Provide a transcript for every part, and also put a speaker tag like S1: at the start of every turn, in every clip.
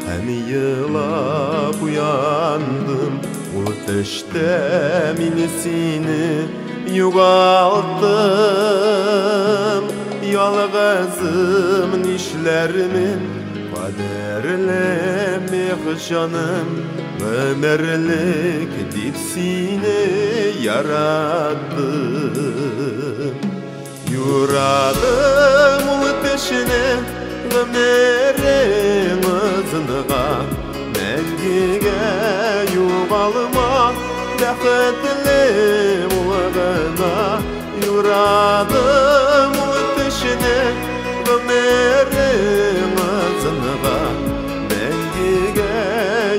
S1: Һәм елап уяндым. Ул төштә мин сине югалттым. Ялгызым нишләрмен, кадерлем җаным, гомерлек дип сине яраттым. Юрадым ул төшне, гомерең озынга, мәңгегә югалма, бәхетле булгына. Юрадым ул төшне, гомерең озынга, мәңгегә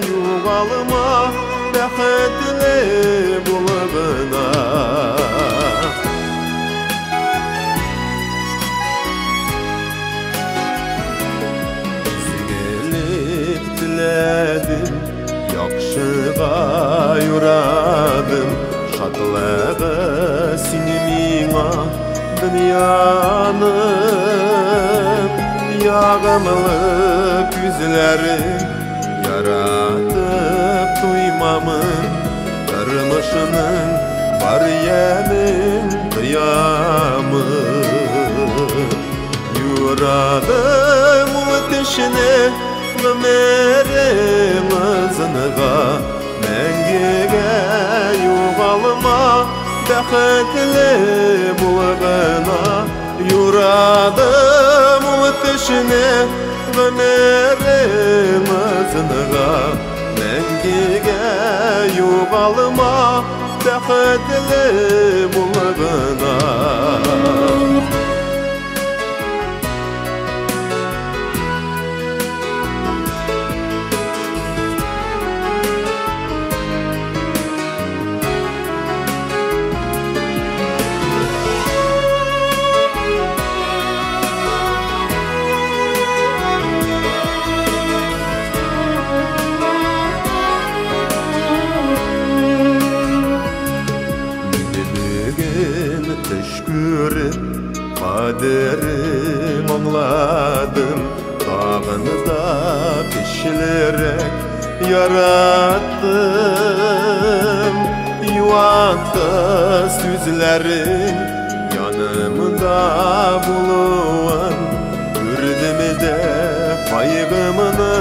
S1: югалма, бәхетле булгына. Изгелек теләдем, яхшыга юрадым, шатлыгы син миңа дөньяның. Ягымлы күзләрең яратып туймамын, тормышның бар ямен тоямын. Юрадым ул төшне, гомерең озынга, мәңгегә югалма, бәхетле булгына. Юрадым ул төшне, гомерең озынга, мәңгегә югалма, бәхетле булгына. Кадерим аңладым, тагын да көчлерәк яраттым. Юатты сүзләрең, янымда булуың, күрдем дә кайгымны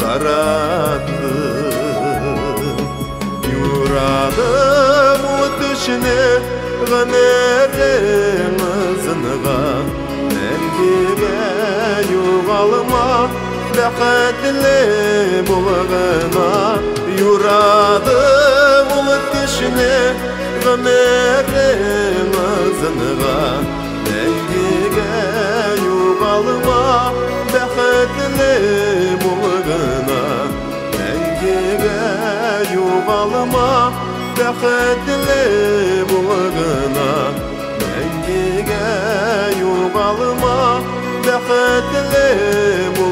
S1: тараттым. Юрадым ул төшне, гомерең озынга, мәңгегә югалма, бәхетле булгына. Юрадым ул төшне, гомерең озынга, мәңгегә югалма, бәхетле булгына. Мәңгегә югалма, бәхетле булгына. Мәңгегә югалма, бәхетле булгына.